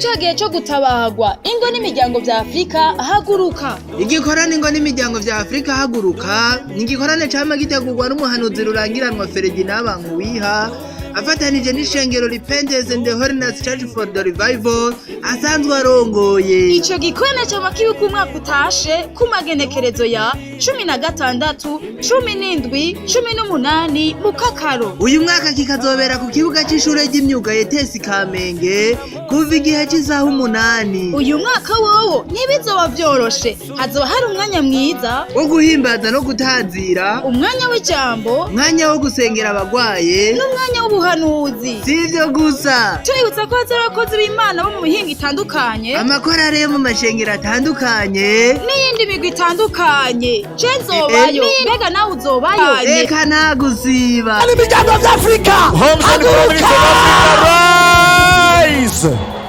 Ca gihe co gutabagwa. Ingo n'imiryango vya Afurika, haguruka! Igikorane Ingo n'imiryango vya Afurika haguruka ni igikorane cama gitegurwa n'umuhanuzi rurangiranwa Ferdinand Bankuwiha, afatanije n'ishengero Repentance and the Holiness Church for the Revival asanzwe arongoye. Ico gikorane cama kiba uko umwaka utashe, ku magenekerezo ya 16, 17, 18 Mukakaro. Uyu mwaka kikazobera ku kibuga c'ishure ry'imyuga ETS Kamenge, kuva igihe c'isaha 8. Uyu mwaka wowo ntibizoba vyoroshe. Hazoba hari umwanya mwiza wo guhimbaza no gutazira, umwanya w'ijambo, umwanya wo gusengera abagwaye, n'umwanya w'ubuhanuzi. Si ivyo gusa. Tuributsa ko hazoba abakozi b'Imana bo mu mihingo itandukanye, amakorale yo mu mashengero atandukanye, n'iyindi migwi itandukanye. Je nzobayo. Mbega nawe uzobayo? Reka nagusiba. Imiryango by'Afurika, Homes and families haguruka! of Africa, rise!